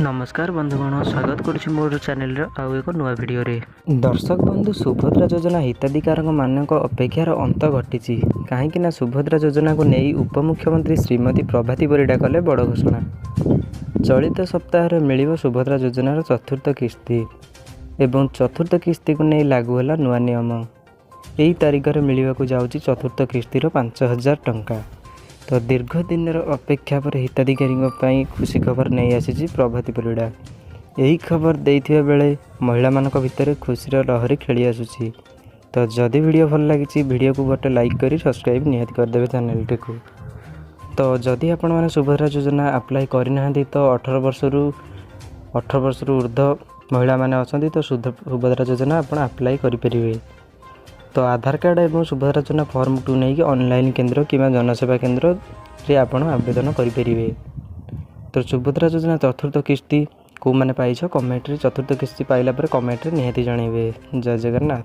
ନମସ୍କାର ବନ୍ଧୁଗଣ, ସ୍ୱାଗତ କରୁଛି ମୋର ଚ୍ୟାନେଲର ଆଉ ଏକ ନୂଆ ଭିଡ଼ିଓରେ। ଦର୍ଶକ ବନ୍ଧୁ, ସୁଭଦ୍ରା ଯୋଜନା ହିତାଧିକାରୀମାନଙ୍କ ଅପେକ୍ଷାର ଅନ୍ତ ଘଟିଛି। କାହିଁକି ନା ସୁଭଦ୍ରା ଯୋଜନାକୁ ନେଇ ଉପମୁଖ୍ୟମନ୍ତ୍ରୀ ଶ୍ରୀମତୀ ପ୍ରଭାତୀ ପରିଡ଼ା କଲେ ବଡ଼ ଘୋଷଣା। ଚଳିତ ସପ୍ତାହରେ ମିଳିବ ସୁଭଦ୍ରା ଯୋଜନାର ଚତୁର୍ଥ କିସ୍ତି ଏବଂ ଚତୁର୍ଥ କିସ୍ତିକୁ ନେଇ ଲାଗୁ ହେଲା ନୂଆ ନିୟମ। ଏହି ତାରିଖରେ ମିଳିବାକୁ ଯାଉଛି ଚତୁର୍ଥ କିସ୍ତିର 5000 ଟଙ୍କା। ତ ଦୀର୍ଘ ଦିନର ଅପେକ୍ଷା ପରେ ହିତାଧିକାରୀଙ୍କ ପାଇଁ ଖୁସି ଖବର ନେଇ ଆସିଛି ପ୍ରଭାତୀ ପରିଡ଼ା। ଏହି ଖବର ଦେଇଥିବା ବେଳେ ମହିଳାମାନଙ୍କ ଭିତରେ ଖୁସିର ଲହରୀ ଖେଳି ଆସୁଛି। ତ ଯଦି ଭିଡ଼ିଓ ଭଲ ଲାଗିଛି, ଭିଡ଼ିଓକୁ ଗୋଟେ ଲାଇକ୍ କରି ସବସ୍କ୍ରାଇବ୍ ନିହାତି କରିଦେବେ ଚ୍ୟାନେଲଟିକୁ। ତ ଯଦି ଆପଣମାନେ ସୁଭଦ୍ରା ଯୋଜନା ଆପ୍ଲାଏ କରିନାହାନ୍ତି, ତ 18 ବର୍ଷରୁ ଉର୍ଦ୍ଧ୍ୱ ମହିଳାମାନେ ଅଛନ୍ତି, ତ ସୁଭଦ୍ରା ଯୋଜନା ଆପଣ ଆପ୍ଲାଏ କରିପାରିବେ। ତ ଆଧାର କାର୍ଡ଼ ଏବଂ ସୁଭଦ୍ରା ଯୋଜନା ଫର୍ମକୁ ନେଇକି ଅନଲାଇନ୍ କେନ୍ଦ୍ର କିମ୍ବା ଜନସେବା କେନ୍ଦ୍ରରେ ଆପଣ ଆବେଦନ କରିପାରିବେ। ତ ସୁଭଦ୍ରା ଯୋଜନା ଚତୁର୍ଥ କିସ୍ତି କେଉଁମାନେ ପାଇଛ, କମେଣ୍ଟରେ ଚତୁର୍ଥ କିସ୍ତି ପାଇଲା ପରେ କମେଣ୍ଟରେ ନିହାତି ଜଣାଇବେ। ଜୟ ଜଗନ୍ନାଥ।